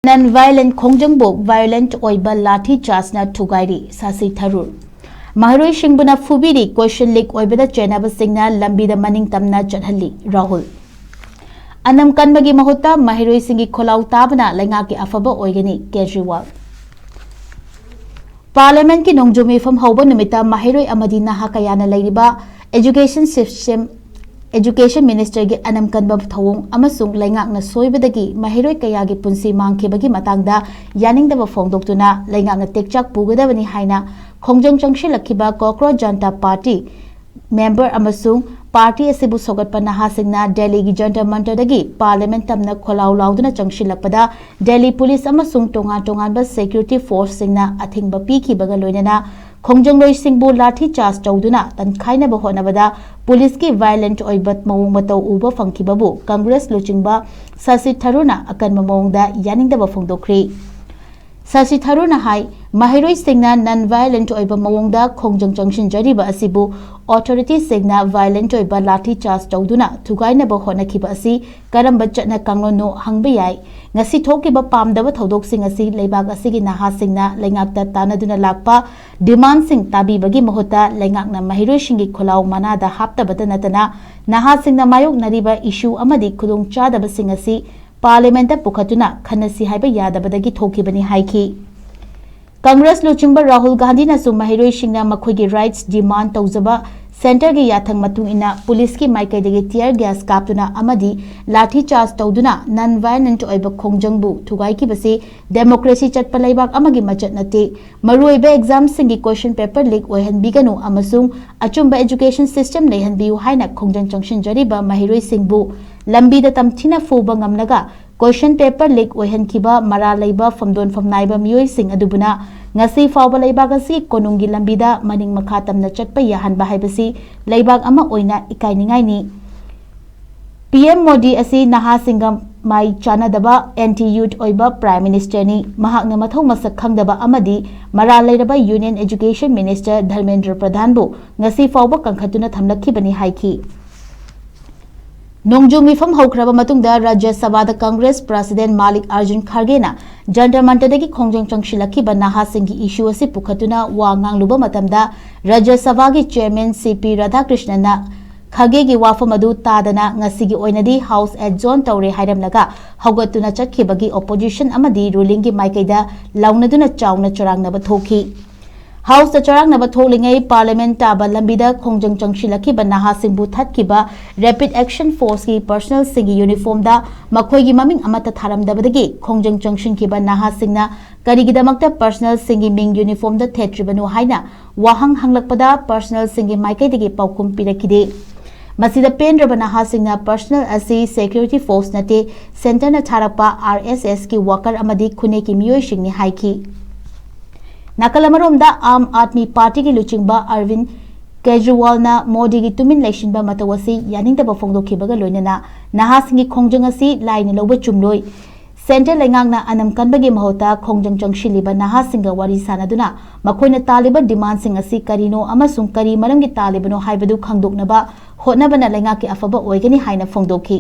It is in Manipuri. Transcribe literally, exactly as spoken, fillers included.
ꯅꯟ ꯚꯥꯏꯑꯣꯂꯦꯟ ꯈꯣꯡꯖꯪꯕꯨ ꯚꯥꯏꯑꯣꯂꯦꯟ ꯑꯣꯏꯕ ꯂꯥꯊꯤ ꯆꯥꯔꯖꯅ ꯊꯨꯒꯥꯏꯔꯤ, ꯁꯥꯁꯤ ꯊꯔꯨꯔ꯫ ꯃꯍꯩꯔꯣꯏꯁꯤꯡꯕꯨꯅ ꯐꯨꯕꯤꯔꯤ, ꯀꯣꯏꯁꯟ ꯂꯤꯛ ꯑꯣꯏꯕꯗ ꯆꯦꯟꯅꯕꯁꯤꯡꯅ ꯂꯝꯕꯤꯗ ꯃꯅꯤꯡ ꯇꯝꯅ ꯆꯠꯍꯜꯂꯤ, ꯔꯥꯍꯨꯜ꯫ ꯑꯅꯝ ꯀꯟꯕꯒꯤ ꯃꯍꯨꯠꯇ ꯃꯍꯩꯔꯣꯏꯁꯤꯡꯒꯤ ꯈꯣꯜꯂꯥꯎ ꯇꯥꯕꯅ ꯂꯩꯉꯥꯛꯀꯤ ꯑꯐꯕ ꯑꯣꯏꯒꯅꯤ, ꯀꯦꯖ꯭ꯔꯤꯋꯥꯜ꯫ ꯄꯥꯔꯂꯤꯌꯥꯃꯦꯟꯠꯀꯤ ꯅꯣꯡꯖꯨ ꯃꯤꯐꯝ ꯍꯧꯕ ꯅꯨꯃꯤꯠꯇ ꯃꯍꯩꯔꯣꯏ ꯑꯃꯗꯤ ꯅꯍꯥ ꯀꯌꯥꯅ ꯂꯩꯔꯤꯕ education system, education minister ꯒꯤ ꯑꯅꯝ ꯀꯟꯕ ꯊꯧꯑꯣꯡ ꯑꯃꯁꯨꯡ ꯂꯩꯉꯥꯛꯅ ꯁꯣꯏꯕꯗꯒꯤ ꯃꯍꯩꯔꯣꯏ ꯀꯌꯥꯒꯤ ꯄꯨꯟꯁꯤ ꯃꯥꯡꯈꯤꯕꯒꯤ ꯃꯇꯥꯡꯗ ꯌꯥꯅꯤꯡꯗꯕ ꯐꯣꯡꯗꯣꯛꯇꯨꯅ ꯂꯩꯉꯥꯛꯅ ꯇꯦꯛꯆꯥꯛ ꯄꯨꯒꯗꯕꯅꯤ ꯍꯥꯏꯅ ꯈꯣꯡꯖꯪ ꯆꯪꯁꯤꯜꯂꯛꯈꯤꯕ ꯀꯣꯀ꯭ꯔꯣꯆ ꯖꯟꯇꯥ ꯄꯥꯔꯇꯤ member ꯑꯃꯁꯨꯡ ꯄꯥꯔꯇꯤ ꯑꯁꯤꯕꯨ ꯁꯧꯒꯠꯄ ꯅꯍꯥꯁꯤꯡꯅ ꯗꯦꯜꯂꯤꯒꯤ ꯖꯟꯇꯔ ꯃꯟꯇꯔꯗꯒꯤ ꯄꯥꯔꯂꯤꯌꯥꯃꯦꯟꯠ ꯇꯝꯅ ꯈꯣꯜꯂꯥꯎ ꯂꯥꯎꯗꯨꯅ ꯆꯪꯁꯤꯜꯂꯛꯄꯗ ꯗꯦꯜꯂꯤ ꯄꯨꯂꯤꯁ ꯑꯃꯁꯨꯡ ꯇꯣꯉꯥꯟ ꯇꯣꯉꯥꯟꯕ security force ꯁꯤꯡꯅ ꯑꯊꯤꯡꯕ ꯄꯤꯈꯤꯕꯒ ꯂꯣꯏꯅꯅ ꯈꯣꯡꯖꯪꯂꯣꯏꯁꯤꯡꯕꯨ ꯂꯥꯊꯤ ꯆꯥꯔꯖ ꯇꯧꯗꯨꯅ ꯇꯟꯈꯥꯏꯅꯕ ꯍꯣꯠꯅꯕꯗ ꯄꯨꯂꯤꯁꯀꯤ violent ꯑꯣꯏꯕ ꯃꯑꯣꯡ ꯃꯇꯧ ꯎꯕ ꯐꯪꯈꯤꯕꯕꯨ ꯀꯪꯒ꯭ꯔꯦꯁ ꯂꯨꯆꯤꯡꯕ ꯁꯁꯤ ꯊꯔꯨꯔꯅ ꯑꯀꯟꯕ ꯃꯑꯣꯡꯗ ꯌꯥꯅꯤꯡꯗꯕ ꯐꯣꯡꯗꯣꯛꯈ꯭ꯔꯤ꯫ ꯁꯁꯤ ꯊꯔꯨꯔꯅ ꯍꯥꯏ, ꯃꯍꯩꯔꯣꯏꯁꯤꯡꯅ non violent ꯑꯣꯏꯕ ꯃꯑꯣꯡꯗ ꯈꯣꯡꯖꯪ ꯆꯪꯁꯤꯟꯖꯔꯤꯕ ꯑꯁꯤꯕꯨ authority ꯁꯤꯡꯅ violent ꯑꯣꯏꯕ ꯂꯥꯊꯤ ꯆꯥꯔꯖ ꯇꯧꯗꯨꯅ ꯊꯨꯒꯥꯏꯅꯕ ꯍꯣꯠꯅꯈꯤꯕ ꯑꯁꯤ ꯀꯔꯝꯕ ꯆꯠꯅ ꯀꯥꯡꯂꯣꯟꯅꯣ ꯍꯪꯕ ꯌꯥꯏ꯫ ꯉꯁꯤ ꯊꯣꯛꯈꯤꯕ ꯄꯥꯝꯗꯕ ꯊꯧꯗꯣꯛꯁꯤꯡ ꯑꯁꯤ ꯂꯩꯕꯥꯛ ꯑꯁꯤꯒꯤ ꯅꯍꯥꯁꯤꯡꯅ ꯂꯩꯉꯥꯛꯇ ꯇꯥꯟꯅꯗꯨꯅ ꯂꯥꯛꯄ demand ꯁꯤꯡ ꯇꯥꯕꯤꯕꯒꯤ ꯃꯍꯨꯠꯇ ꯂꯩꯉꯥꯛꯅ ꯃꯍꯩꯔꯣꯏꯁꯤꯡꯒꯤ ꯈꯨꯜꯂꯥꯎ ꯃꯅꯥꯗ ꯍꯥꯞꯇꯕꯇ ꯅꯠꯇꯅ ꯅꯍꯥꯁꯤꯡꯅ ꯃꯥꯌꯣꯛꯅꯔꯤꯕ issue ꯑꯃꯗꯤ ꯈꯨꯗꯣꯡꯆꯥꯗꯕꯁꯤꯡ ꯑꯁꯤ ꯄꯥꯔꯂꯤꯌꯥꯃꯦꯟꯠꯇ ꯄꯨꯈꯠꯇꯨꯅ ꯈꯟꯅꯁꯤ ꯍꯥꯏꯕ ꯌꯥꯗꯕꯗꯒꯤ ꯊꯣꯛꯈꯤꯕꯅꯤ ꯍꯥꯏꯈꯤ꯫ ꯀꯪꯒ꯭ꯔꯦꯁ ꯂꯨꯆꯤꯡꯕ ꯔꯥꯍꯨꯜ ꯒꯥꯟꯙꯤꯅꯁꯨ ꯃꯍꯩꯔꯣꯏꯁꯤꯡꯅ ꯃꯈꯣꯏꯒꯤ rights demand ꯇꯧꯖꯕ centre ꯒꯤ ꯌꯥꯊꯪ ꯃꯇꯨꯡ ꯏꯟꯅ ꯄꯨꯂꯤꯁꯀꯤ ꯃꯥꯏꯀꯩꯗꯒꯤ tear gas ꯀꯥꯞꯇꯨꯅ ꯑꯃꯗꯤ ꯂꯥꯊꯤ ꯆꯥꯔꯖ ꯇꯧꯗꯨꯅ non violent ꯑꯣꯏꯕ ꯈꯣꯡꯖꯪꯕꯨ ꯊꯨꯒꯥꯏꯈꯤꯕꯁꯤ democracy ꯆꯠꯄ ꯂꯩꯕꯥꯛ ꯑꯃꯒꯤ ꯃꯆꯠ ꯅꯠꯇꯦ꯫ ꯃꯔꯨꯑꯣꯏꯕ exam ꯁꯤꯡꯒꯤ question paper leak ꯑꯣꯏꯍꯟꯕꯤꯒꯅꯨ ꯑꯃꯁꯨꯡ ꯑꯆꯨꯝꯕ education system ꯂꯩꯍꯟꯕꯤꯌꯨ ꯍꯥꯏꯅ ꯈꯣꯡꯖꯪ ꯆꯪꯁꯤꯟꯖꯔꯤꯕ ꯃꯍꯩꯔꯣꯏꯁꯤꯡꯕꯨ ꯂꯝꯕꯤꯗ ꯇꯝꯊꯤꯅ ꯐꯨꯕ ꯉꯝꯂꯒ question paper leak ꯑꯣꯏꯍꯟꯈꯤꯕ ꯃꯔꯥꯜ ꯂꯩꯕ ꯐꯝꯗꯣꯟ ꯐꯝꯅꯥꯏꯕ ꯃꯤꯑꯣꯏꯁꯤꯡ ꯑꯗꯨꯕꯨꯅ ꯉꯁꯤ ꯐꯥꯎꯕ ꯂꯩꯕꯥꯛ ꯑꯁꯤ ꯀꯣꯅꯨꯡꯒꯤ ꯂꯝꯕꯤꯗ ꯃꯅꯤꯡ ꯃꯈꯥ ꯇꯝꯅ ꯆꯠꯄ ꯌꯥꯍꯟꯕ ꯍꯥꯏꯕꯁꯤ ꯂꯩꯕꯥꯛ ꯑꯃ ꯑꯣꯏꯅ ꯏꯀꯥꯏꯅꯤꯡꯉꯥꯏꯅꯤ꯫ ꯄꯤ ꯑꯦꯝ ꯃꯣꯗꯤ ꯑꯁꯤ ꯅꯍꯥꯁꯤꯡꯒ ꯃꯥꯏ ꯆꯥꯟꯅꯗꯕ anti youth ꯑꯣꯏꯕ Prime Minister ꯅꯤ꯫ ꯃꯍꯥꯛꯅ ꯃꯊꯧ ꯃꯁꯛ ꯈꯪꯗꯕ ꯑꯃꯗꯤ ꯃꯔꯥꯜ ꯂꯩꯔꯕ Union Education Minister ꯙꯔꯃꯦꯟꯗ꯭ꯔ ꯄ꯭ꯔꯙꯥꯟꯕꯨ ꯉꯁꯤ ꯐꯥꯎꯕ ꯀꯟꯈꯠꯇꯨꯅ ꯊꯝꯂꯛꯈꯤꯕꯅꯤ ꯍꯥꯏꯈꯤ꯫ ꯅꯣꯡꯖꯨ ꯃꯤꯐꯝ ꯍꯧꯈ꯭ꯔꯕ ꯃꯇꯨꯡꯗ ꯔꯥꯖ꯭ꯌ ꯁꯚꯥꯗ ꯀꯪꯒ꯭ꯔꯦꯁ ꯄ꯭ꯔꯁꯤꯗꯦꯟ ꯃꯥꯂꯤꯛ ꯑꯔꯖꯨꯟ ꯈꯥꯔꯒꯦꯅ ꯖꯟꯇꯔ ꯃꯟꯇꯔꯗꯒꯤ ꯈꯣꯡꯖꯪ ꯆꯪꯁꯤꯜꯂꯛꯈꯤꯕ ꯅꯍꯥꯁꯤꯡꯒꯤ ꯏꯁꯨ ꯑꯁꯤ ꯄꯨꯈꯠꯇꯨꯅ ꯋꯥ ꯉꯥꯡꯂꯨꯕ ꯃꯇꯝꯗ ꯔꯥꯖ꯭ꯌ ꯁꯚꯥꯒꯤ ꯆꯤꯌꯔꯃꯦꯟ ꯁꯤ ꯄꯤ ꯔꯥꯙꯥꯀ꯭ꯔꯤꯁꯅꯟꯅ ꯈꯥꯔꯒꯦꯒꯤ ꯋꯥꯐꯝ ꯑꯗꯨ ꯇꯥꯗꯅ ꯉꯁꯤꯒꯤ ꯑꯣꯏꯅꯗꯤ ꯍꯥꯎꯁ ꯑꯦꯗꯖꯣꯔꯟ ꯇꯧꯔꯦ ꯍꯥꯏꯔꯝꯂꯒ ꯍꯧꯒꯠꯇꯨꯅ ꯆꯠꯈꯤꯕꯒꯤ ꯑꯣꯄꯣꯖꯤꯁꯟ ꯑꯃꯗꯤ ꯔꯨꯂꯤꯡꯒꯤ ꯃꯥꯏꯀꯩꯗ ꯂꯥꯎꯅꯗꯨꯅ ꯆꯥꯎꯅ ꯆꯔꯥꯡꯅꯕ ꯊꯣꯛꯈꯤ꯫ ꯍꯥꯎꯁꯇ ꯆꯔꯥꯡꯅꯕ ꯊꯣꯛꯂꯤꯉꯩ ꯄꯥꯔꯂꯤꯌꯥꯃꯦꯟꯠ ꯇꯥꯕ ꯂꯝꯕꯤꯗ ꯈꯣꯡꯖꯪ ꯆꯪꯁꯤꯜꯂꯛꯈꯤꯕ ꯅꯍꯥꯁꯤꯡꯕꯨ ꯊꯠꯈꯤꯕ ꯔꯦꯄꯤꯗ ꯑꯦꯛꯁꯟ ꯐꯣꯔꯁꯀꯤ ꯄꯔꯁꯅꯦꯜꯁꯤꯡꯒꯤ ꯌꯨꯅꯤꯐꯣꯔꯝꯗ ꯃꯈꯣꯏꯒꯤ ꯃꯃꯤꯡ ꯑꯃꯠꯇ ꯊꯥꯔꯝꯗꯕꯗꯒꯤ ꯈꯣꯡꯖꯪ ꯆꯪꯁꯤꯟꯈꯤꯕ ꯅꯍꯥꯁꯤꯡꯅ ꯀꯔꯤꯒꯤꯗꯃꯛꯇ ꯄꯔꯁꯅꯦꯜꯁꯤꯡꯒꯤ ꯃꯤꯡ ꯌꯨꯅꯤꯐꯣꯔꯝꯗ ꯊꯦꯠꯇ꯭ꯔꯤꯕꯅꯣ ꯍꯥꯏꯅ ꯋꯥꯍꯪ ꯍꯪꯂꯛꯄꯗ ꯄꯔꯁꯅꯦꯜꯁꯤꯡꯒꯤ ꯃꯥꯏꯀꯩꯗꯒꯤ ꯄꯥꯎꯈꯨꯝ ꯄꯤꯔꯛꯈꯤꯗꯦ꯫ ꯃꯁꯤꯗ ꯄꯦꯟꯗ꯭ꯔꯕ ꯅꯍꯥꯁꯤꯡꯅ ꯄꯔꯁꯅꯦꯜ ꯑꯁꯤ ꯁꯦꯀ꯭ꯌꯨꯔꯤꯇꯤ ꯐꯣꯔꯁ ꯅꯠꯇꯦ, ꯁꯦꯟꯇꯔꯅ ꯊꯥꯔꯛꯄ ꯑꯥꯔ ꯑꯦꯁ ꯑꯦꯁꯀꯤ ꯋꯥꯀꯔ ꯑꯃꯗꯤ ꯈꯨꯟꯅꯦꯛꯀꯤ ꯃꯤꯑꯣꯏꯁꯤꯡꯅꯤ ꯍꯥꯏꯈꯤ꯫ ꯅꯥꯀꯜ ꯑꯃꯔꯣꯝꯗ ꯑꯥꯝ ꯑꯥꯗꯃꯤ ꯄꯥꯔꯇꯤꯒꯤ ꯂꯨꯆꯤꯡꯕ ꯑꯔꯕꯤꯟ ꯀꯦꯖ꯭ꯔꯤꯋꯥꯜꯅ ꯃꯣꯗꯤꯒꯤ ꯇꯨꯃꯤꯟ ꯂꯩꯁꯤꯟꯕ ꯃꯇꯧ ꯑꯁꯤ ꯌꯥꯅꯤꯡꯗꯕ ꯐꯣꯡꯗꯣꯛꯈꯤꯕꯒ ꯂꯣꯏꯅꯅ ꯅꯍꯥꯁꯤꯡꯒꯤ ꯈꯣꯡꯖꯪ ꯑꯁꯤ ꯂꯥꯏꯅ ꯂꯧꯕ ꯆꯨꯝꯂꯣꯏ꯫ ꯁꯦꯟꯇꯔ ꯂꯩꯉꯥꯛꯅ ꯑꯅꯝ ꯀꯟꯕꯒꯤ ꯃꯍꯨꯠꯇ ꯈꯣꯡꯖꯪ ꯆꯪꯁꯤꯜꯂꯤꯕ ꯅꯍꯥꯁꯤꯡꯒ ꯋꯥꯔꯤ ꯁꯥꯅꯗꯨꯅ ꯃꯈꯣꯏꯅ ꯇꯥꯜꯂꯤꯕ ꯗꯤꯃꯥꯟꯁꯤꯡ ꯑꯁꯤ ꯀꯔꯤꯅꯣ ꯑꯃꯁꯨꯡ ꯀꯔꯤ ꯃꯔꯝꯒꯤ ꯇꯥꯜꯂꯤꯕꯅꯣ ꯍꯥꯏꯕꯗꯨ ꯈꯪꯗꯣꯛꯅꯕ ꯍꯣꯠꯅꯕꯅ ꯂꯩꯉꯥꯛꯀꯤ ꯑꯐꯕ ꯑꯣꯏꯒꯅꯤ ꯍꯥꯏꯅ ꯐꯣꯡꯗꯣꯛꯈꯤ꯫